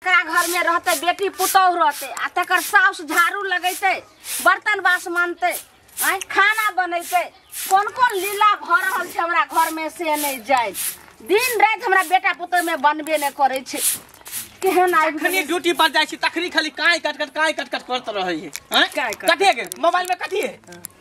जकरा घर में रहते बेटी पुतोह रहते आ तकर साउस झाड़ू लगैते बर्तन बास मानते आय खाना बनैते कोन कोन लीला भ रहल छै हमरा घर में से नहीं जाय। दिन रात हमरा बेटा पुतोह में बनबे नहीं करै छै। केहन आबि अखनी ड्यूटी पर जाइ छी तखनी खाली काई कट कट काई कट कट करत रहै है। हैं कथी है मोबाइल में कथी है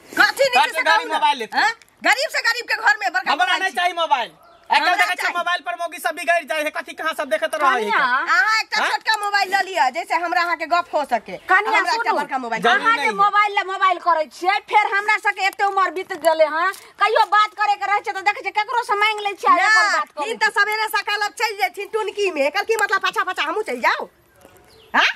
कथी नहीं से गाड़ी मोबाइल लेते हैं गरीब से गरीब के घर में बड़का हमरा नहीं चाहिए मोबाइल। एकरा देखै छै मोबाइल पर मोगी सब बिगड़ जाय है कथी कहां सब देखत रहै है। अहाँ एकटा छोटका मोबाइल ल लिअ जैसे हमरा अहाँ के गप हो सके। कनिया हमरा एकटा बड़का मोबाइल अहाँ जे मोबाइल ल मोबाइल करै छियै फेर हमरा सबके एते उमर बीत गेलै हां कहियो बात करे के रहै छै त देखै छै केकरो से मांगि लै छियै आ एकर बात करै। ई त सबेरे सकाल चलि जेथिन टुनकी में एकर की मतलब पाछा पाछा हमहूँ चलि जाउ। हां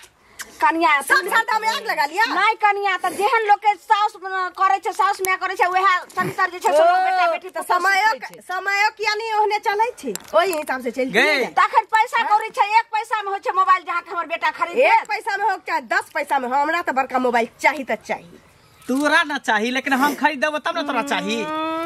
कनिया सब सरदा में आग लगा लिया नहीं कनिया त जेहन लोग के साउस करै छै साउस माय करै छै वएह संस्कार जे छै से लोग बेटा बेटी त समयक समयक यानी ओहने चलै छै ओहि हिसाब से चलि गए। तखन पैसा कौड़ी छै एक पैसा में होइ छै मोबाइल जहाँ के हमर बेटा खरीद एक पैसा में हो चाहे 10 पैसा में हो हमरा त बड़का मोबाइल चाही त चाही। तोरा ना चाही लेकिन हम खरीद देबो तब ना तोरा चाही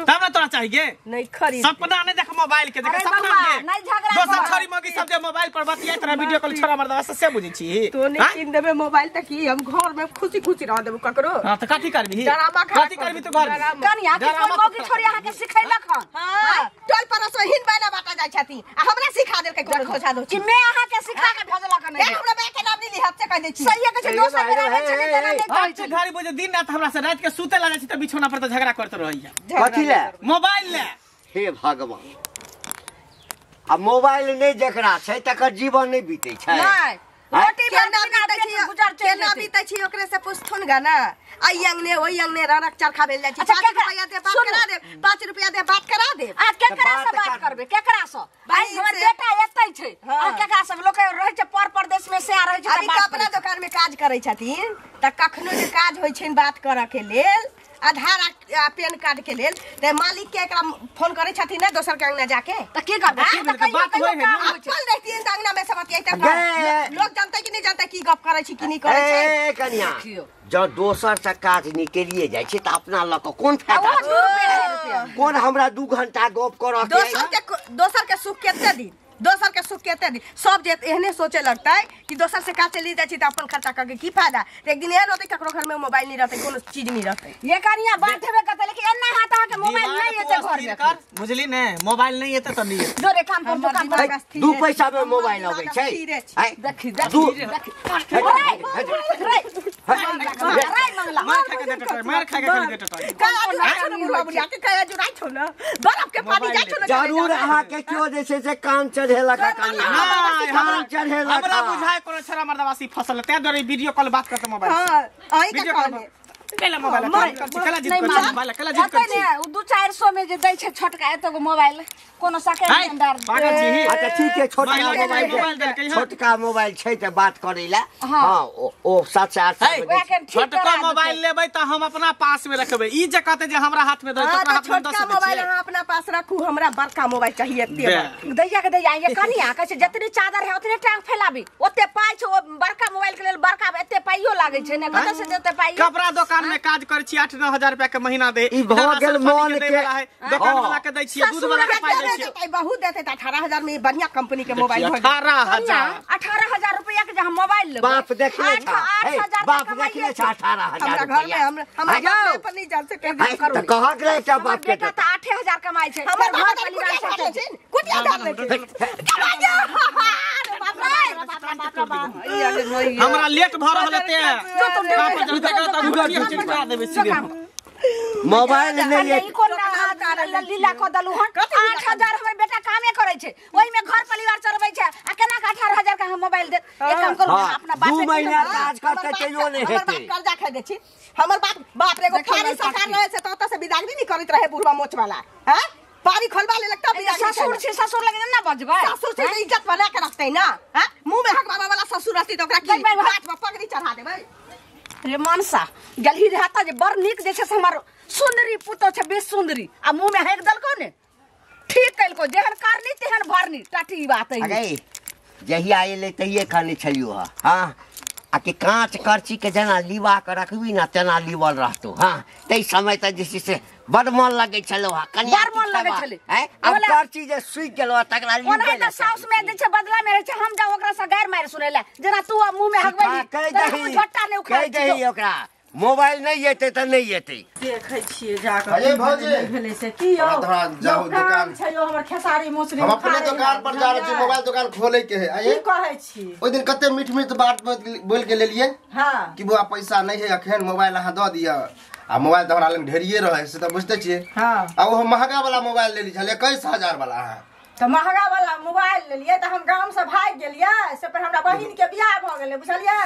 तब ना तोरा चाही गे नहीं खरीद सपना नहीं देख मोबाइल के देख सपना देख नहीं झगड़ा दोसर छोरी मगी सब जे मोबाइल पर बतियाइत रह वीडियो कॉल छोरा मर्दवा से बुझै छी तो नहीं किन देबे मोबाइल त की हम घर में खुशी खुशी रह देबो ककरो। हां त कथी करबी कथी करबी तू घर कनिया के कोन मगी छोरी अहाँ के सिखैलक हन। हां टोल पड़ोस हिन बैना बाटा जाय छथि आ हमरा सिखा देलकै कोनो खोजा दो कि मैं अहाँ के सिखा के भेजलक हन। ए हमरा बे के नाम नहीं लिहत से कह दै छी सही के छै दोसर के रहै छै तेना नहीं कहै छै घर बुझे दिन रात हमरा से रात के सुते ला जाइ छी त बिछौना पर त झगड़ा करत रहैया कथी ले मोबाइल ले। हे भगवान आ मोबाइल नहीं जकरा छै तकर जीवन नहीं बीतै छै। नहीं रोटी केना बीतै छी केना बीतै छी ओकरे से पूछथुन गा ना आई अंगने ओई अंगने रनक चरखा भेल जाइ छी 5 रुपया दे बात करा दे 5 रुपया दे बात करा दे। आ केकरा से बात करबे केकरा से भाई हमर बेटा एतै छै आ केकरा से लोक रहै छै पर परदेश में से आ रहै छै। अभी कपड़ा दुकान में काज करै छथिन त कखनो जे काज होइ छैन बात करऽ के लेल आधार आ पेन कार्ड के लेल त मालिक के एकरा फोन करै छथिन ना दोसर के अंगना जाके त की करबै बात होय है ना चल रहतिन त अंगना में सब बतियाइत लोग जानतै कि नहीं जानतै की गप करै छी की नहीं करै छै। ए कनिया जँ दोसर से काज निकलिए जाइ छै त अपना ल के कोन फायदा छै कोन हमरा 2 घंटा गप करऽ के दोसर के सुख केते दिन दोसर के सुख केते दिन सब जे एहने सोचे लगतै कि दोसर से काज चलि जाइ छै त अपन खर्चा करके की फायदा। एक दिन एहन होतै ककरो घर में मोबाइल नहीं रहतै कोनो चीज नहीं रहतै। ये कनिया बात हेबे करतै लेकिन एना हाथ अहाँ के मोबाइल नहीं एतै घर में बुझली ने मोबाइल नहीं एतै त नहीं एतै जोरे काम पर दुकान पर 2 पैसा में मोबाइल अबै छै। देखी देखी रे मंगला मार खा के देटै मार खा के खाली देटै का जुराइ छौ न बुढ़वा बुढ़िया के का जुराइ छौ न बर्फ के पानी जाइ छौ न। जरूर अहाँ के क्यों जे छै से कान चढ़ेलक कनिया कान चढ़ेलक हमरा बुझाय कोनो छोरा मर्दवासी फसल ते दुआरे वीडियो कॉल बात करत मोबाइल से। हां अहीं के कहले केला मोबाइल केला जिद कर मोबाइल केला जिद कर ने उ 2-400 में जे दै छै छोटका एतगो मोबाइल कोनो सेकंड हैंड पागल छी। अच्छा ठीक है छोटका मोबाइल छोटका मोबाइल छै त बात करैला। हां ओ 700-800 छोटका मोबाइल लेबै त हम अपना पास में रखबै ई जे कहते जे हमरा हाथ में दे त अपना हाथ में 10 छोटका मोबाइल अहाँ अपना पास रखू हमरा बड़का मोबाइल चाहिए एते दैया के दैया ये कनिया कहै छै जतनी चादर है उतने टांग फैलाबी ओते पाइ छै ओ बड़का मोबाइल के लेल बड़का एते पाइयो लागै छै ने कतऽ से देते पाइ। कपड़ा दुकान में काज करै छी 8-9 हजार रुपया के महीना दे ई भ गेल मोन के दुकान वाला के दै छी दूध वाला के पाइ दै छी बहुत देते त 18,000 में बढ़िया कंपनी के मोबाइल हो 18,000 रुपया के जे हम मोबाइल लेबै बाप देखले छ बाप देखले छ 18,000 हमरा घर में हमरा बाप पर नहीं जान सके करू त कहाँ के रहै बाप के बेटा त 8,000 कमाइ छै हमर घर परिवार से छै कुटिया धर ले छै कमाइ हमरा लेट भ रहल ते मोबाइल नहीं ई कोन लीला क दलु हन 8,000 हमर बेटा कामे करै छै ओहि में घर परिवार चलबै छै आ केना के 18,000 के हम मोबाइल दे एक काम करू अपना बाप 2 महीना काज करते तैयो नहीं हमर हेतै बाप कर्जा खा दे छी हमर बाप बाप रे एगो फारी सरकार रहे से त ओतऽ से विदागरी नहीं करैत रहे बुढ़वा मोच वाला हैं पारी खोलवा ले लगता विदागरी ससुर छै ससुर लगे ना बजबै ससुर से इज्जत बना के रखतै ना हैं मुंह में हक बाबा वाला ससुर रहती त ओकरा की हाथ में पगड़ी चढ़ा देबै। रे मनसा गेलही रहता जे बड़ नीक जे छै से हमर सुंदरी पुतो छै बेस सुंदरी आ मुंह में हेक देलको ने ठीक कइलको जेहन करनी तेहन भरनी टाटी ई बात है। अरे जहिया एलै तहिये खाने छलियो हा हां आ कि कांच करची के जेना लीवा के रखबी ना तेना लीवल रहतो। हां तै समय त जे छै से बड मन लगै छलो हा कनिया बड़ मन लगै छलै। आब कर चीज जे सुइ गेलो तकरा ओना त साउस में जे छै बदला में रहै छै हम जा ओकरा से गारि मारि सुनै ले जेना तू अब मुंह में हगबै त हम झट्टा नै उखाड़ै कहि दही ओकरा मोबाइल नहीं एतै त नहीं एतै देखै छियै जा के अरे भौजी भेलै से की यौ जाउ दुकान छै यौ हमर खेसारी मौसरी हम अपने दुकान पर जा रहल छी मोबाइल दुकान खोले के है की कहै छी ओइ दिन कते मीठ मीठ बात बोल के लेलिए हां कि बुआ पैसा नहीं है अखन मोबाइल अहाँ the दिया आ मोबाइल त हमरा लग ढेरिए रहे से त बुझते छियै हां आ ओ महंगा वाला मोबाइल लेली छलै 21000 वाला अहाँ त महंगा वाला मोबाइल लेलिए त हम गांव से भाग गेलिए से पर हमरा बहिन के बियाह भ गेलै बुझलिए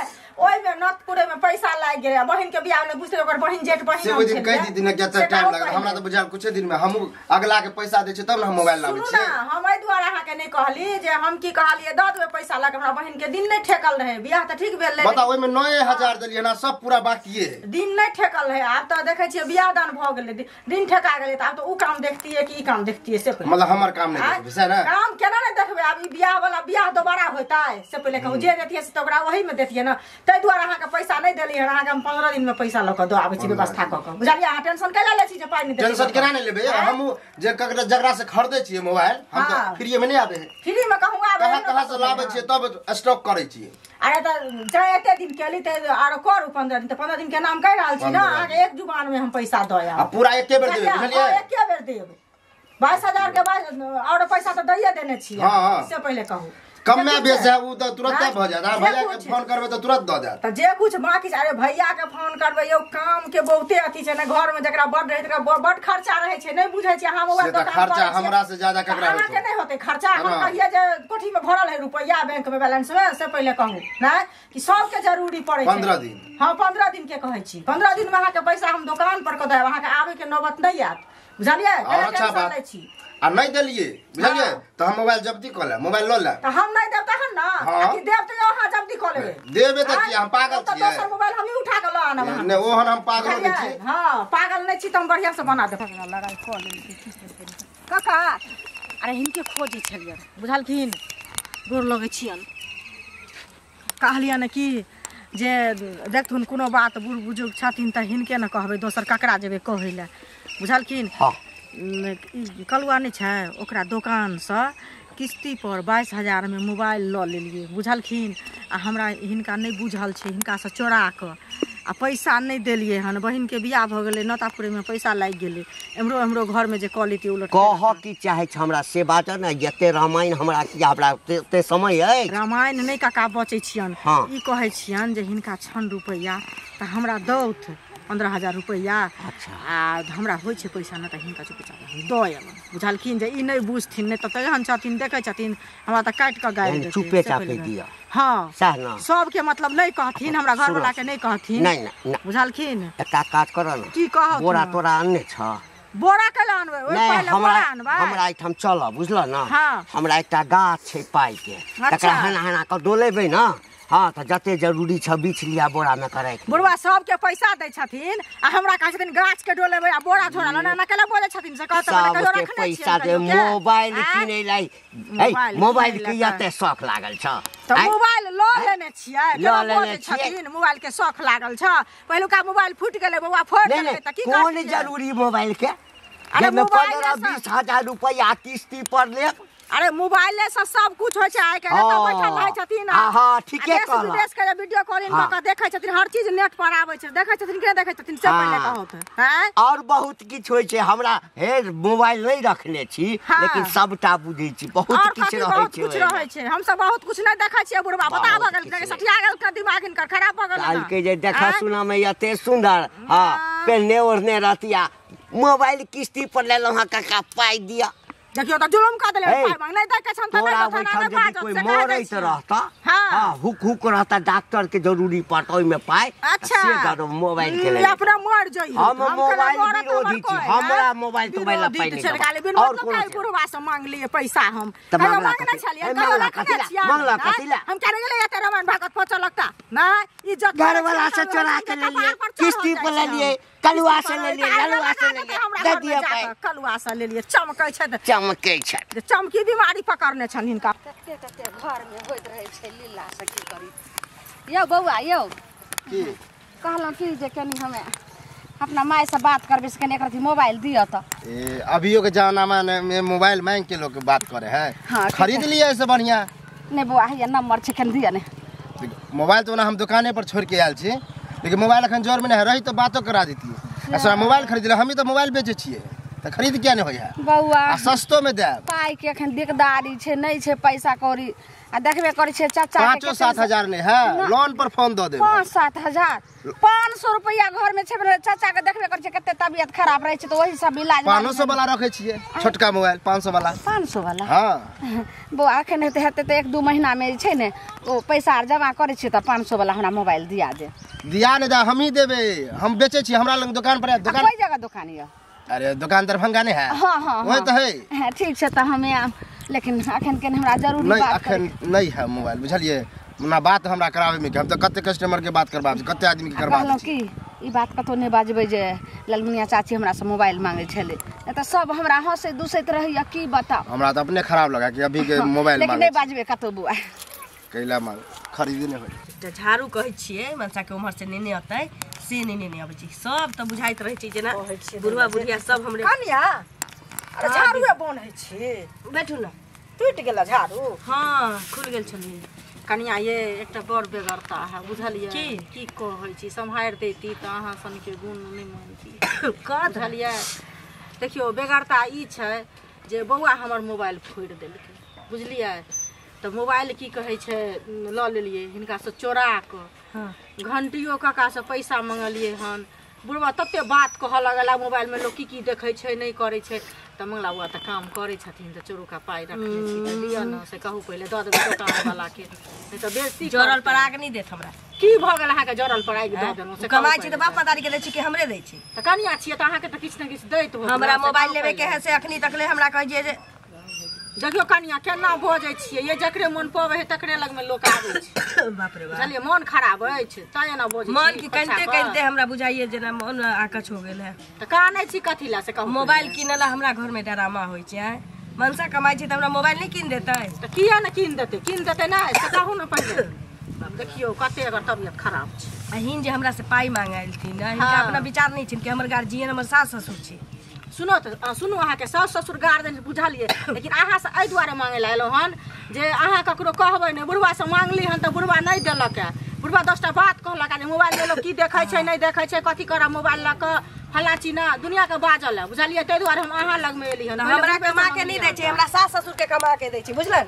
ओइ में नतपुरे में पैसा लागि गेलै बहिन के बियाह में बुझलिए ओकर बहिन जेठ बहिन से ओइ दिन कहि दी दिन के टाइम लागल हमरा त बुझाल कुछ दिन में हम अगला के पैसा दै छै तब न हम मोबाइल लाबै छी हम एहि दुआरे अहाँ के नहीं कहली जे हम की कहलिए the देबै पैसा लग हमरा बहिन के दिन नहीं ठेकल रहे बियाह त ठीक भेल बताओ ओइ में 9000 देलिए ना सब पूरा बाकीए दिन नहीं ठेकल रहे आब त देखै छियै बियाह दान भ गेलै दिन ठेका गेलै त आब त उ काम देखतिए कि ई काम देखतिए से मतलब हमर काम नहीं देखबै से ना काम केना नहीं देखबै आब ई बियाह वाला बियाह दोबारा होतै से पहिले कहू जे देतिए से त ओकरा ओही में देतिए ना तै दुआरे अहाँ के पैसा नहीं देलिए अहाँ के हम 15 दिन में पैसा ल के the आबै छी व्यवस्था क के बुझलिए अहाँ टेंशन कैला लै छी जे पाइ नहीं देबै टेंशन केना नहीं लेबै हम जे ककरा जकरा से खरीदै छियै मोबाइल हम त फ्री में नहीं आबै है फ्री में कहूं आबै कहां कहां से लाबै छियै तब स्टॉक करै छियै अरे त जे एते दिन केली त आरो करू 15 दिन त 15 दिन के नाम कहि रहल छी ना अहाँ के एक जुबान में हम पैसा the आब आ पूरा एके बेर देबै बुझलिए एके बेर देबै 22000 के बाद और पैसा त दैये देने छियै से पहिले कहू कम में बेच है उ त तुरंत भ जात हां भैया के फोन करबे त तुरंत the जात त जे कुछ बाकी अरे भैया के फोन करबे यौ काम के बहुते अथी छै ने घर में जकरा बड रहे तकरा बड खर्चा रहे छै नहीं बुझै छै हां मोबाइल दुकान खर्चा हमरा से ज्यादा ककरा होत के नहीं होते खर्चा हम कहिए जे कोठी में भरल है रुपया बैंक में बैलेंस में से पहिले कहू ना कि सब के जरूरी पड़े छै 15 दिन हां 15 दिन के कहै छी 15 दिन में अहाँ के पैसा हम दुकान पर क देब अहाँ के आबे के नौबत नहीं आत बुझलिए अच्छा बात छी आ नहीं देलिए बुझलिए त हम मोबाइल जब्ती क ले मोबाइल ल ले त हम नहीं देब तहन ना कि देब त अहाँ जब्ती क लेबै देबे त की हम पागल छियै त दोसर मोबाइल हम ही उठा के ल आनब नै ओहन हम पागल नै छी हां पागल नै छी त हम बढ़िया से बना देब लड़ाई क लेली काका अरे हिनके खोजै छलियै बुझलखिन गोर लगै छियन कहलियन कि जे देखथुन कोनो बात बूढ़ बुजुर्ग छथिन त हिनके न कहबै दोसर ककरा जेबै कहै ले बुझलखिन हां कलुआ नहीं छै ओकरा दोकान से किस्ती पर 22000 में मोबाइल ल लेलिए बुझलखिन आ हमरा हिनका नहीं बुझल छै हिनका से चोरा के आ पैसा नहीं देलिए हन बहिन के बियाह भ गेलै नतापुरे में पैसा लागि गेलै एमरो एमरो घर में जे कऽ लेती उलट कह की चाहे छै हमरा से बात ने जते रामायण हमरा की हमरा ते समय अछि रामायण नहीं काका बचै छियन ई कहै छियन जे हिनका छन रुपैया त हमरा दौथ 15000 रुपैया अच्छा आ हमरा होइ छै पैसा न त हिनका चुपचाप हम the अयलहुँ बुझलखिन जे ई नहि बुझथिन नहि तऽ तेहन छथिन देखै छथिन हमरा तऽ काटि कऽ गारि देथिन चुपे चापे दिअ हँ सएह न सबके मतलब नहि कहथिन हमरा घरवला के नहि कहथिन नहीं नहीं बुझलखिन एकटा काज करऽ न की कहब बोरा तोरा अनने छ बोरा कैला अनबै ओहि पहिले बोरा अनबै हमरा एहिठाम चल बुझल न हमरा एकटा गाछ छै पाइ के तकरा हना हना कऽ डोलेबै न हाँ त जते जरूरी छ बीछ लिया बोरा में करे बुढ़वा सबके पैसा दै छथिन आ हमरा कहै छथिन गाछ के डोलेबै आ बोरा झोरा लना ना केला बोलै छथिन से कहत हमरा कहियो रखने पैसा दे मोबाइल किनै लाई ए मोबाइल के एते शौक लागल छ त मोबाइल ल लेने छियै केना बोलै छथिन मोबाइल के शौक लागल छ पहिलुका मोबाइल फूट गेलै बौआ फोड़ देलकै त की कोन जरूरी मोबाइल के अरे मोबाइल 15-20 हजार रुपैया किस्ती पर लेब अरे मोबाइले से सब कुछ होइ छै आइ काल्हि त बैठल रहै छथिन हां हां ठीके कहल देश के वीडियो कॉलिंग क के देखै छथिन हर चीज नेट पर आबै छै देखै छथिन के देखै छथिन से पहिले कहत हैं और बहुत किछ होइ छै हमरा हे मोबाइल नहीं रखने छी लेकिन सबटा बुझै छी बहुत किछ रहै छै बहुत कुछ रहै छै हम सब बहुत कुछ नहीं देखै छियै बुढ़वा बता भ गेल सठिया गेल के दिमाग हिनकर खराब भ गेल काल के जे देखा सुना में एते सुंदर हां पेहने ओढ़ने रहतिया मोबाइल किस्ती पर लेलहुं हां काका पाइ दिया देखियो त जुलुम क देले पाइ मांग नहीं दै के छन त तोरा ओहिठाम यदि कोई मरैत रहता हां हुक हुक रहता डॉक्टर के जरूरी पड़त ओइ में पाइ अच्छा से दर मोबाइल के ले अपना मर जइयो हम मोबाइल विरोधी छी हमरा मोबाइल तो मोबाइल पाइ नहीं और कोन बुढ़वा से मांग लिए पैसा हम मांगने छलियै मांगला कथिला हम केने गेलै एते रामायण भागवत पहुंच लगता ना इज्जत घर वाला से चोरा के ले लिए किस्ती पर ले लिए कलुआ से ले लिए ललुआ से ले लिए दे दिया पाइ कलुआ से ले लिए चमकै छै चमकै छै चमकी बीमारी पकड़ने छन हिनका कते कते घर में होइत रहै छै लीला से की करी यौ बौआ यौ की कहलहुँ की जे कनी हमे अपना माय से बात करबे से कने एक रति मोबाइल दिअ त। ए अभियो के जमाना में मोबाइल मांग के लोग बात करे है। हाँ, खरीद लिया ऐसे बढ़िया। नहीं बुआ हैया नंबर छै कन दिअ ने। मोबाइल तो ना हम दुकाने पर छोड़ के आयल छी, लेकिन मोबाइल अखन जोर में नहीं रही तो बातो करा देती। ऐसा मोबाइल खरीद ले, हम ही तो मोबाइल बेचे छिए त खरीद किया नहीं होय है बौआ। आ सस्तो में देब। पाई के अखन दिकदारी छै, नहीं छै पैसा कौड़ी। आ देखबे करै छै चाचा के 5-7 हजार नहीं है, लोन पर फोन दऽ देब। 5-7 हजार 500 रुपया घर में छै। चाचा के देखबे करै छै कते तबियत खराब रहै छै त वही सब इलाज 500 वाला रखै छिए, छोटका मोबाइल 500 वाला। 500 वाला? हां बौआ अखन हेते हेते त 1-2 महीना में छै ने ओ पैसा आर जमा करै छियै त 500 वाला हमरा मोबाइल दिया दे। दिया नहीं दा, हम ही देबे, हम बेचे छी, हमरा लग दुकान पर है। दुकान कोई जगह दुकान ये? अरे दुकान दरभंगा नहीं है। हां हां वही तो है। ठीक छै त हमें, लेकिन अखन के हमरा जरूरी नहीं, बात अखन नहीं है मोबाइल बुझलिए ना। बात हमरा करावे में हम तो कते कस्टमर के बात करबा, कते आदमी के करबा। कहलौं की ई बात कतो नहीं बाजबै जे ललमुनिया चाची हमरा से मोबाइल मांगे छले, नहीं त सब हमरा हंसे दुसैत रहैया की बताओ। हमरा तो अपने खराब लगा कि अभी के मोबाइल लेकिन मांगे, नहीं बाजबै कतो बुआ। कैला मांग खरीदे नहीं होय। एकटा झाड़ू कहै छियै मनसा के उम्हर से नेने अतै, से नहि नेने अबै छै। सब तऽ बुझाइत रहै छै जेना बुढ़वा बुढ़िया सब हमरे। कनिया अरे झाड़ूए बन्है छी, बैठू ने। टूटि गेल झाड़ू? हाँ खुलि गेल छलै। कनिया ये एकटा बड़ बेगरता है बुझलियै। की की कहै छी, सम्हारि दैती तऽ अहाँ सनके गुण नहि मानती बुझलियै। देखियौ बेगरता ई छै जे बौआ हमर मोबाइल फोड़ि देलकै बुझलियै। तऽ मोबाइल की कहै छै लऽ लेलियै हिनकासँ चोरा कऽ। घंटियो काकासँ पैसा मंगलियै हन, बुढ़बा तते बात कहऽ लगल मोबाइलमे लोक की की देखै छै नहि करै छै। तऽ मंगला बुआ तऽ काम करै छथिन तऽ चोरुका पाइ रखने छी तऽ लिअ ने, से कहू पहिले दऽ देबै दोकानवलाके, नहि तऽ बेसी जरल पर आग नहि देत हमरा। की भऽ गेल अहाँके जरल पर आगि दऽ देलहुँ? से कमाइ छी तऽ बाप मदारी के दै छी कि हमरे दै छी? तऽ कनिया छियै तऽ अहाँके तऽ किछु ने किछु दैत होत। हमरा मोबाइल लेबे के है से अखनी तकले हमरा कहै छियै जे देखियौ कनिया केना बजै छियै, ये जकरे मन पबै है तकरे लगमे लोक आबै छै। बाप रे बाप, बुझलियै मन खराब अछि तैं एना बजै छी। मन की कनिते कनिते हमरा बुझाइए जेना मन आकछ हो गेल है। तऽ कानै छी कथी लए से कहू? मोबाइल किनला हमरा घरमे डरामा होइ छै। मनसा कमाइ छै तऽ हमरा मोबाइल नहि कीन देतै? तऽ किया ने कीन देतै, कीन देतै नहि से कहू ने पहिले। देखियौ कते एकर तबियत खराब छै। अहीन जे हमरा से पाइ मांगलथिन ने, हिनका अपना विचार नहि छनि कि हमर गार्जियन हमर सास ससुर छै। सुनो तऽ सुनू, अहाँके सास ससुर गार्जियन बुझलियै, लेकिन अहाँसँ एहि दुआरे मांगै लए एलहुँ हन जे अहाँ ककरो कहबै नहि। बुढ़बासँ मांगली हन तऽ बुढ़बा नहि देलक है। बुढ़बा 10टा बात कहलक जे मोबाइल लेलहुँ की देखै छै नहि देखै छै, कथी करब मोबाइल लऽ कऽ फल्लाँ चिन्ना दुनिआँके बाजल है बुझलियै। ताहि दुआरे हम अहाँ लगमे एली हन। हमरा कमा के नहि दै छै, हमरा सास ससुरके कमा के दै छै बुझलन।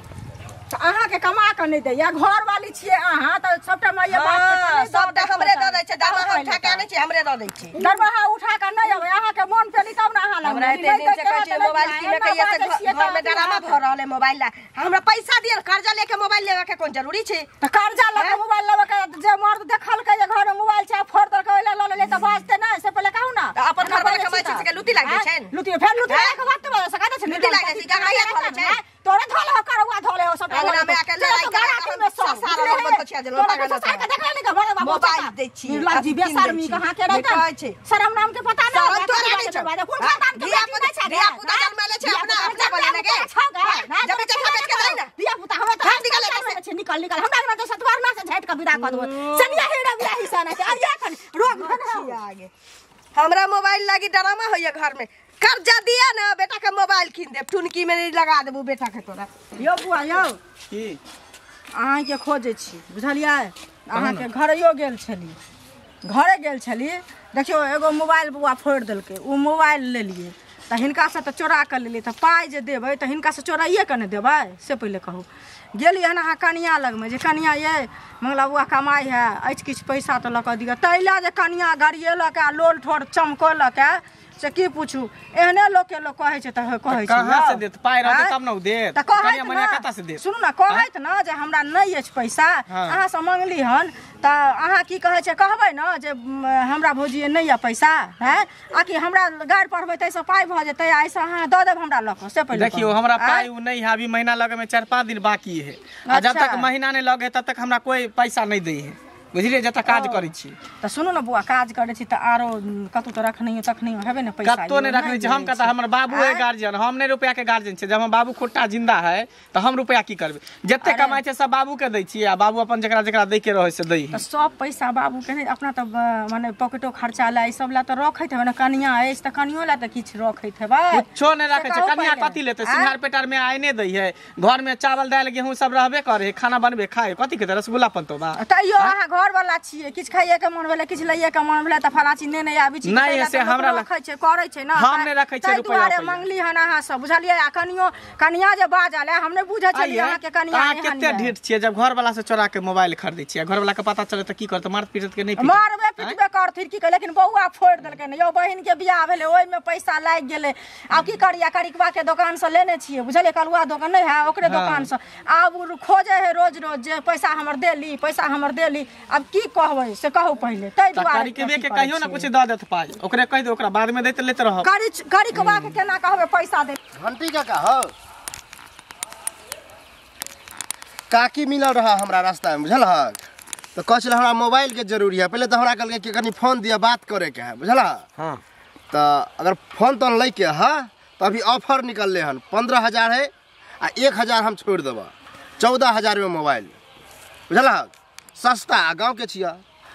तऽ अहाँके कमा कऽ नहि दैया, घरवाली छियै अहाँ तऽ सबटा माइए बाप सबटा हमरे दऽ दै छै। दरमाहा उठा के आनै छै हमरे दऽ दै छै। दरमाहा उठा कऽ नहि अबै, अहाँके मन पेली तब ने अहाँ लग। हमरा एते दिन से कहै छै मोबाइल किनै के ये से घरमे डरामा भऽ रहल है मोबाइल ला। हमरा पैसा दिअ, कर्जा लेके मोबाइल लेबऽ के कोन जरूरी छै? तऽ कर्जा लऽ कऽ मोबाइल लेबऽ के जे मर्द देखलकै जे घरमे मोबाइल छै फोड़ देलकै ओहि लए लऽ लेलियै तऽ बाजतै नहि से पहिले कहू ने। तऽ अपन घरवाला कमाइ छै से लुटी लागि जाइ छै? लुटी फेर लुटी के बात तऽ बाजऽ सकै छै। लुटी लागि जाइ छै, गंगाइया धऽ लै छै। तोरे धोले हो करौआ धोले हो सबटा। अंगना में आके लड़ाई करा के सारा बंद पछिया देलौ पागल के देखले नहीं के मोबाइल दै छी। निर्लज्जी बेशर्मी कहाँ के रहतै छै? शरम नाम के पता नहीं शरम तोरा नहीं छौ। कोन खानदान के धिया पुता छै? धिया पुता जन्मले छै अपना अपना बनेने के जब चखा बेच के जाई ना धिया पुता हमरा त निकल छै। निकल निकल हमरा अंगना त सतवार ना से झाटि के विदा क देबो। सनिया हेरा बियाही सन छै अरिया खन रोग भेल आगे। हमरा मोबाइल लागी डरामा होइया घर में। कर्जा दिया ना बेटा के मोबाइल कीन देब, टुनकी में नहीं लगा देबू बेटा के तोरा। यौ बुआ यौ की अहाँके खोजै छी बुझलियै। अहाँके घरैयो गेल छली, घरे गेल छली। देखियौ एगो मोबाइल बौआ फोड़ि देलकै, ओ मोबाइल लेलियै तऽ हिनकासँ तऽ चोरा कऽ लेलियै। तऽ पाइ जे देबै तऽ हिनकासँ चोराइए कऽ ने देबै से पहिले कहू। गेलियै हन अहाँ कनिया लगमे जे कनिया ये मंगला बौआ कमाइ है अछि किछु पैसा तऽ लऽ कऽ दिअ। ताहि लए जे कनिया गरियेलक आ लोल ठोर चमकौलक से की पूछू। एहने लोकके लोक कहै छै तऽ कहै छै कहाँ से देत पाइ रहतै तब ने उ देत। तऽ कनिया मनिया कतऽ से देत? सुनू ने कहैत ने जे हमरा नहि अछि पैसा, अहाँसँ मङ्गली हन तऽ अहाँ की कहै छै कहबै ने जे हमरा भौजी नहि यऽ पैसा है, आ कि हमरा गाड़ि पढ़बै ताहिसँ पाइ भऽ जेतै, एहिसँ अहाँ दऽ देब हमरा लऽ कऽ से पहिले। देखियौ हमरा पाइ उ नहीं है, अभी महीना लगे में 4-5 दिन बाकी है, आ जब तक महीना नहीं लगे तब तक हमरा कोई पैसा नहीं दै है। बुझलियै जतऽ काज करै छी। तऽ सुनू ने बौआ, काज करै छी तऽ आरो कतौ तऽ रखनहियो तखनहियो हेबै ने पैसा? कतौ नहि रखने छी हम। कतऽ हमर बाबू है गार्जियन, हम नहि रुपया के गार्जियन छी। जब हम बाबू खुट्टा जिंदा है तऽ हम रुपया की करबै? जते कमाइ छै सब बाबू के दै छियै आ बाबू अपन जकरा जकरा दै के रहै से दै। तऽ सब पैसा बाबू के नहि, अपना तऽ माने पॉकेटो खर्चा ला ई सब ला तऽ रखैत हेबै ने। कनिया अछि तऽ कनियो ला तऽ किछु रखैत हेबै। कुछो नहि रखै छै कनिया, कथी लेतै? सिंघार पेटार में आइ नहि दै है, घर में चावल दालि गेहूँ सब रहबे करे है, खाना बनबे खाए, कथी खेतै? रसगुल्ला पनतो बा। तैयो अहाँ घर वाला छियै, किछु खाइए के मन भेलै, किछु लइए के मन भेलै तऽ फलाँ चीज नेने आबै छी। नहि, से हमरा रखै छै, करै छै ने। हम नहि रखै छियै रुपैआ, दुआरे मंगली हन अहाँ सब, बुझलियै? आ कनियो कनिया जे बाजल है, हम नहि बुझै छलियै अहाँके कनिया। अहाँ कते ढीठ छियै जब घर वाला से चोरा के मोबाइल खरीदै छियै। घर वाला के पता चले तऽ की करतै? मारत पीटत के नहि? मारबे पिटबे करथिन की कर, लेकिन बौआ फोड़ि देलकै ने यौ। बहिन के बियाह भेलै, ओहिमे पैसा लागि गेलै। आब की करियै? करिकबा के दोकान से लेने छियै, बुझलियै? कलुआ दोकान नहि है, ओकरे दोकान से। आब खोजे है रोज रोज जे पैसा हमर देली, पैसा हमर देली। आब की कहबै से कहू पहिले। ताहि दुआरे करिकबे के कहियो ना कुछ दऽ देत पाइ, ओकरे कहि दे, ओकरा बाद में दैत लेत रहब। करिकबा के केना कहबै पैसा दे? घंटी काका हो, काकी मिलल रहा हमरा रास्ता में, बुझल हक? तऽ कहै छलै हमरा मोबाइल के जरूरी है। पहिले तऽ हमरा कहलकै कि कनि फोन दिअ, बात करे के है, बुझल? हाँ। तऽ अगर फोन तोन लैके है तऽ अभी ऑफर निकलले हन, 15,000 है आ 1,000 हम छोड़ि देबऽ, 14,000 में मोबाइल, बुझल हक? सस्ता, आ गाँव के छियै,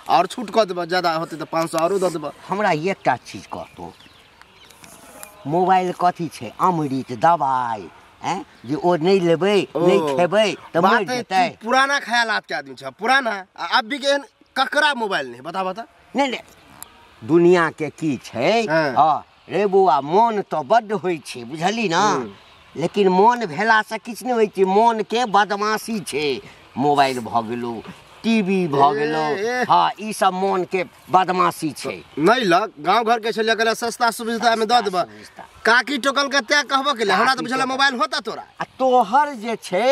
और छूट कऽ देबऽ, ज्यादा होतै तऽ 500 आरो दऽ देबऽ। हमरा एकटा चीज कहतौ, मोबाइल कथी छै? अमृत दवाइ जे ओ नहि लेबै नहि खेबै तऽ मरि जेतै। पुराना ख्यालात के आदमी छै, पुराना। आ अब भी के एहन ककरा मोबाइल नहीं, बता बता। नहि नहि, दुनिया के की छै? हाँ रे बौआ, मोन तऽ बड्ड होइ छै, बुझली ना? लेकिन मोन भेलासँ किछु नहि होइ छै। मोन के बदमाशी छै। मोबाइल भऽ गेलौ, टीवी भऽ गेलौ, हाँ ई सब मोन के बदमाशी छै। नहीं लग गाँव घर के छलियै, कहले सस्ता सुविधा में दऽ देबऽ। काकी टोकल के तैं कहबो के हमरा तऽ बुझल मोबाइल होता तोरा। आ तोहर जे छै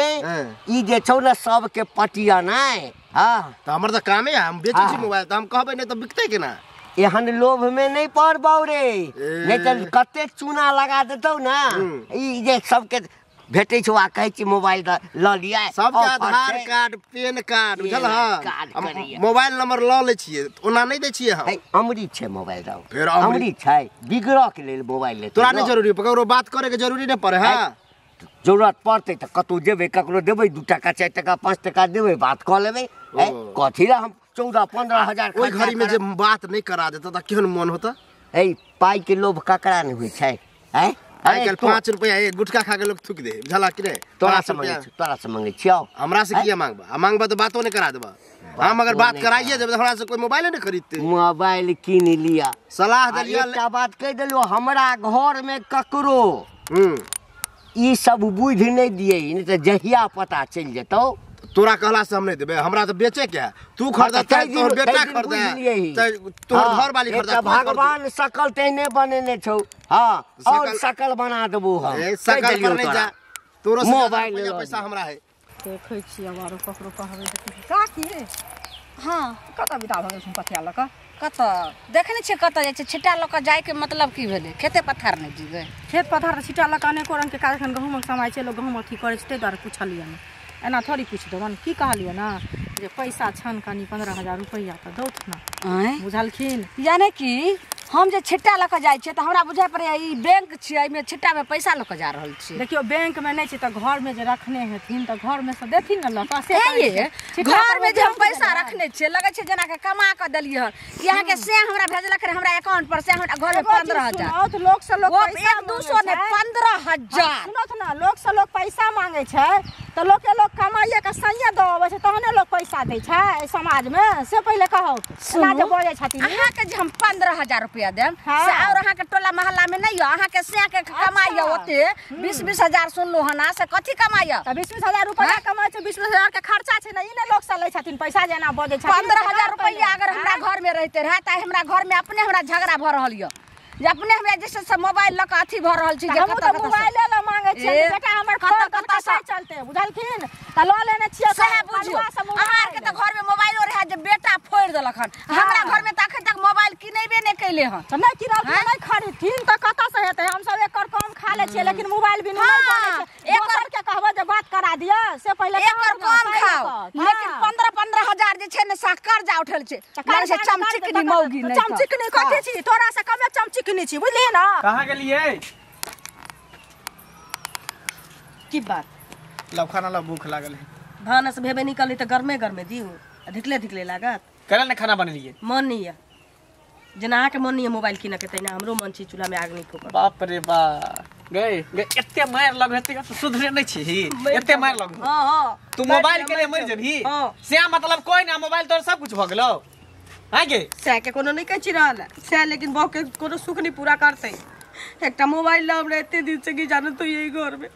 ई जे छौ ने सबके पटिया नहि। हाँ तऽ हमर तऽ कामे है, हम बेचै छी मोबाइल, तऽ हम कहबै नहि तऽ बिकतै केना? एहन लोभ में नहीं पड़बौ रे, नहीं तऽ कतेक चूना लगा देतौ ना। ई जे सबके भेटै छौ आ कहै छी मोबाइल लऽ लिअ, सबके आधार कार्ड पेन कार्ड, बुझल हँ? मोबाइल नंबर लऽ लै छियै, ओना नहि दै छियै हम। अमृत छै मोबाइल, फेर अमृत छै, बिगड़ऽ के लेल मोबाइल लेतै। तोरा नहि जरूरी, ककरो बात करे के जरूरी नहि पड़े है। जरूरत पड़तै तऽ कतौ जेबै, ककरो देबै 2 टका 4 टका 5 टका देबै, बात कऽ लेबै। कथी लए हम 14-15 हजार? ओहि घड़ी में जे बात नहि करा देतौ तऽ केहन मन होता? ए पाइ के लोभ ककरा नहि होइ छै? आँय आइ काल्हि 5 रुपया एक गुटखा खा के लोग थूक दे, बुझला कि नहि? तोरा से मंगै छी, तोरा से मंगै छियौ। हमरा से किया मांगबा? आ मांगबा तऽ बातो नहि करा देबा। हम अगर बात कराइए देबै तऽ हमरा से कोई मोबाइले नहि खरीदते। मोबाइल कीन लिया, सलाह देलियै। एकटा बात कहि देलियौ, हमरा घर में ककरो ई सब बुद्धि नहि दियै, नहि तऽ जहिया पता चलि जेतौ। तोरा कहला से हम नहीं देबे, हमरा तो बेचे के है। तू खरीदता, तोहर बेटा खरीदे, तोहर घर वाली खरीदे। भगवान सकल तेहने बनेने छौ। हाँ और सकल बना देबो हम। सकल पर नहीं जा, तोरो मोबाइल पैसा हमरा है। देखै छी आब आरो ककरो कहबै काकी। हाँ कतऽ विदा भऽ गेल कथिया लऽ कऽ? कतऽ देखै नहि छियै कतऽ जाइ छै? छिट्टा लऽ कऽ जाइके मतलब की भेलै? खेते पथार नहि जीबै? खेत पथार तऽ छिट्टा लऽ कऽ अनेको रङ्गके काज। एखन गहूँमक समय छै, लोक गहूँम अथी करै छै, ताहि दुआरे पुछलियै ने, एना थोड़ी पूछि देबनि। की कहलियै ने जे पैसा छनि कनि 15,000 रुपैआ तऽ दौथ ने, बुझलखिन? यानी कि हम जे छिट्टा लऽ कऽ जाइ छियै तऽ हमरा बुझाइ पड़ैए ई बैंक छियै, एहिमे छिट्टामे पैसा लऽ कऽ जा रहल छी। देखियौ बैंकमे नहि छै तऽ घरमे जे रखने हेथिन तऽ घरमे सँ देथिन ने लऽ कऽ। घरमे जे हम पैसा रखने छियै, लगै छै जेना कमा कऽ देलियै हन। अहाँके से हमरा भेजलक रहए हमरा अकाउंट पर, से हमरा घरमे 15,000। लोक से लोक 1-200 नहि 15,000। सुनत ने, लोक से लोक पैसा मांगै छै तऽ लोके लोक कमाइए के सैया दऽ अबै छै तहने लोक पैसा दै छै एहि समाजमे, से पहिले कहौ। एना जे बजै छथिन अहाँके जे हम 15,000 रुपया देम से और अहाँके टोला मोहल्ला में नहीं हो, अहाँके से के कमाई हो ओते 20-20 हजार सुनलु हन, से कथी कमाई हो? तऽ 20-20 हजार रुपया कमाइ छै, 20-20 हजार के खर्चा छै ने। ई ने लोक से लै छथिन पैसा जेना बजै छथिन। 15,000 रुपया अगर हमरा घर में रहते रहे तऽ हमरा घर में अपने हमरा झगड़ा भऽ रहल यऽ, जे अपने हमरा जे से मोबाइल लऽ कऽ अथी भऽ रहल छी। जे हमहूँ तऽ मोबाइले लऽ मांगै छियै बेटा हमर, कतऽ कतऽ से चलते, बुझलखिन? तऽ लऽ लेने छियै। सएह बुझियौ, अहाँ आरके तऽ घरमे मोबाइलो रहए जे बेटा फोड़ि देलक हन। हमरा घरमे तऽ अखन तक मोबाइल किनेबे नहि केले हन। तऽ नहि किनलखिन, नहि खरीदथिन तऽ कतऽ से हेतै? हमसब एकर कम खा लै छियै लेकिन मोबाइल बिना नहि बनै छै। एकर के कहबै जे बात करा दिअ से पहिले एकर कम खाओ, लेकिन 15-15 हजार जे छै ने सा कर्जा उठल छै से चमचिकनी मौगी नै चमचिकनी कथी छी तोरा से कमे चमचिकनी छी बुझलियै ना। कहां गेलियै? की बात? लव खाना ला भूख लागल है। भानस भेबे निकली त गरमे गरमे दिउ आ धिकले धिकले लागत। करल ने खाना बनेलियै? मन नहीं है जेना अहाँ के मन नहीं है मोबाइल किन के तहिना हमरो मन छी चूल्हा में आग नहीं फूकल। बाप रे बाप गए गए एते मार लग हेतै त सुधरे नहीं छी एते मार लग। हां हां तू मोबाइल के लिए मर जेबही से मतलब कोई ना मोबाइल तोर सब कुछ भ गेलौ हां गे से के कोनो नहीं कहै छी रहल से लेकिन बहु के कोनो सुख नहीं पूरा करतै। एकटा मोबाइल ला हमरा एते दिन से की जानत तो यही घर में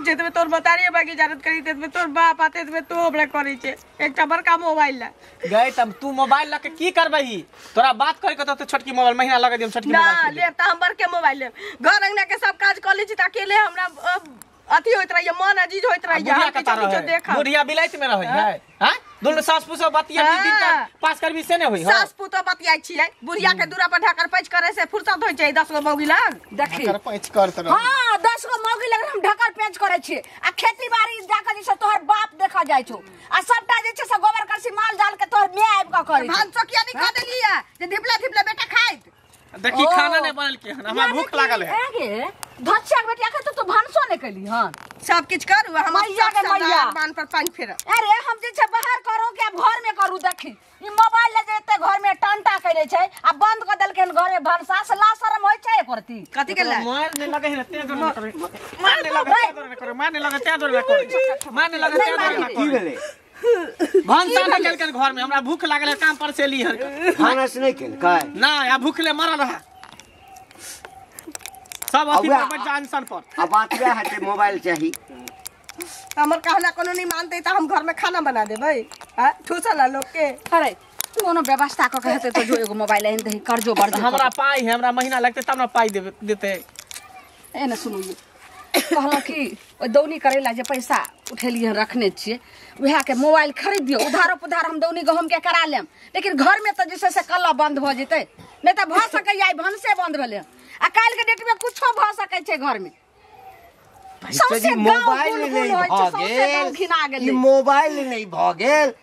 जेतबे तोर मतारी बाकी जानत करी तेतबे तोर बाप आते तेतबे तो हमरा करै छै एकटा बड़का मोबाइल ला गए तब तू मोबाइल ला के की करबही? तोरा बात करे के त छोटकी मोबाइल महीना लगा दियम छोटकी ना मोबाइल लेब त हम बड़के मोबाइल लेब। घर अंगना के सब काज क लै छी त अकेले हमरा अथी होइत रहैया मन अजीज होइत रहैया। बुढ़िया कता रहै बुढ़िया बिलाइत में रहै है हां दुनू सास पुतोह बतिया दिन का पास करबी से नै होई। सास पुतोह बतियाइ छियै बुढ़िया के दूरा पर ढाकर पैच करे से फुर्सत होय छै 10 गो मौगी लग देखी ढाकर पैच कर त हां 10 गो मौगी लग हम ढाकर पैच करै छियै आ खेती बाड़ी जाके जे छै तोहर बाप देखा जाइ छौ आ सबटा जे छै से गोबर करसी माल जाल के तोहर my आबि के करै भानसो किया नहीं खा देलियै जे धिपला धिपला बेटा खाइत। देखी खाना नहीं बनल के हन हमरा भूख लागल है। ए गे धच्चा के बेटिया के तू भानसो नहीं कैली हन सब किछ करू हम मैया के मैया बान पर पानी फेर। अरे हम जे छै बाहर करू के अब घर में करू देखी ई मोबाइल ले जेते घर में टंटा करै छै आ बंद क देलखिन घर में भनसा से ला शरम होय छै करती कथि के ला मार ने लगे है तेज जोर करे मार ने लगे तेज जोर करे मार ने लगे तेज जोर करे मार ने लगे तेज जोर की भेलै? भनसा न केलकन घर में हमरा भूख लागल है काम पर से ली हन भानस नहीं केलकै ना आ भूख ले मरल रहा सब अथी पर बच जा इंसान पर। अब बात वएह हेतै मोबाइल चाही। हमर कहना कोनो नहीं मानते त हम घर में खाना बना देबै आ ठूसल लोग के। अरे कोनो व्यवस्था क के हेतै तो जो एगो मोबाइल आनि दही कर्जो बर्जो हमरा पाई है हमरा महीना लगतै तब ना पाई देबे देतै। एने सुनू कहलहुँ कि ओहि दौनी करै ला जे पैसा उठेलियै रखने छियै उएह के मोबाइल खरीद दियौ उधारो पुधार हम दौनी गहूम के करा लेम लेकिन घर में तऽ जे छै से कल्ला बंद भऽ जेतै नहीं तऽ भऽ सकैया आइ भनसे बंद भेलै आ काल्हि के डेट में कुछो भऽ सकै छै घर में। सौंसे मोबाइल नहीं भऽ गेल ई मोबाइल नहीं भऽ गेल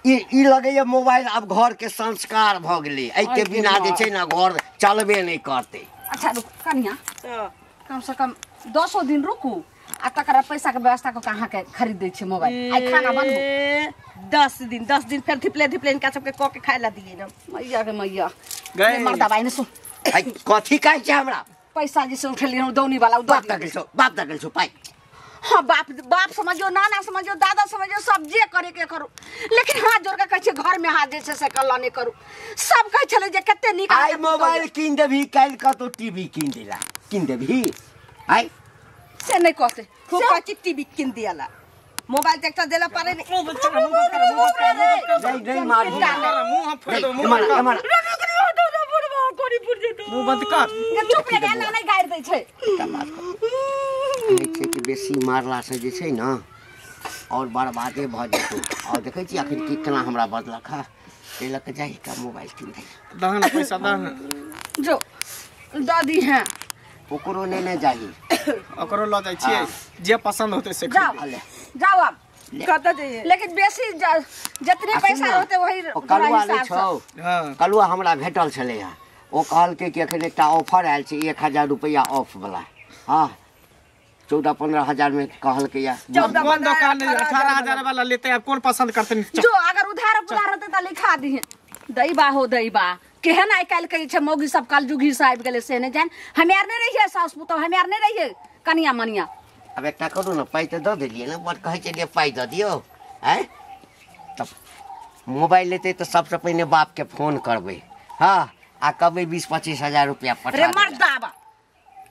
ई लगैया मोबाइल आब घर के संस्कार भऽ गेलै एहिके बिना जे छै ना घर चलबे नहीं करतै। अच्छा रुक कनिया कम से कम 10 दिन रुकू आ तकर पैसा के व्यवस्था क अहाँ के खरीद दै छी मोबाइल आइ खाना बनबू 10 दिन 10 दिन फेर धिपले धिपले इनका सबके क के खाय ला दिए ना मैया के मैया गए मर्दा भाई ने सुन आई कथी कहै छै हमरा पैसा जे से उठेलियै हन दौनी वाला बाप दगल छौ बाप दगल छौ पाई। हां बाप बाप समझियो नाना समझियो दादा समझियो सब जे करे के करू लेकिन हाथ जोड़ के कहै छै घर में हाथ जे छै से कल्ला नहीं करू। सब कहै छलै जे कते नीक आइ मोबाइल किन देबही काल्हि कतौ टीवी किन देला किन देबही आई से नहीं कहते खूब कच्ची टीवी किन दियाला मोबाइल देखता देला पारे नहीं मुंह बंद कर मुंह बंद कर मुंह बंद कर नहीं नहीं मार मुंह हम फोड़ दो मुंह मार मुंह बंद कर चुप रे ना नहीं गारि दै छै। कहै छै कि बेसी मारला से जे छै ना और बर्बादे भऽ जेतौ और देखै छी आखिर की केना हमरा बदलक हा एहि लऽ कऽ जाहि का मोबाइल किन दे दहन पैसा दहन जो दादी हैं ओकरो नेने जाही ओकरो ल जाइ छियै जे पसंद होतै से जाओ जाओ अब कतऽ जइयै लेकिन बेसी जितने पैसा होतै वही कलुआ नहि छौ। हां कलुआ हमरा भेटल छलै हँ ओ कहलकै कि एखन एकटा ऑफर आयल छै 1000 रुपैआ ऑफ वाला। हां 14-15 हजार में कहलकै या कोन दुकान 18,000 वाला लेते अब कोन पसंद करते जो अगर उधार पुधार होतै त लिखा दिहे दैबा हो दैबा केहन आइ काल्हि कहै छै मौगी सब कलजुगी से आबि गेलै से नहि जान हमे आर नहि रहियै साउस पुतोह हमे आर नहि रहियै कनिया मनिया। अब एकटा करू ने पाइ तऽ दऽ देलियै ने बड़ कहै छलियै पाइ दऽ दियौ आँय तब मोबाइल लेतै तऽ सबसँ पहिने बापके फोन करबै। हाँ आ कहबै 20-25 हजार रुपया पठा रे मर्दाबा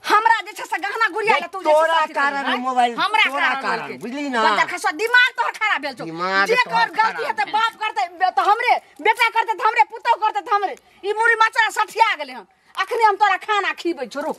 हमरा जे छै से गहना गुड़िया ले तू तोरा कारण मोबाइल हमरा तोरा कारण बुझली ना बच्चा खसो दिमाग तोहर खराब भेल छौ जे कर गलती हेतै बाप करतै तऽ हमरे बेटा करतै तऽ हमरे पुतोह करतै तऽ हमरे ई मुड़ी मचरा सठिया गेलै हन अखने हम तोरा खाना खीबै छौ रुक।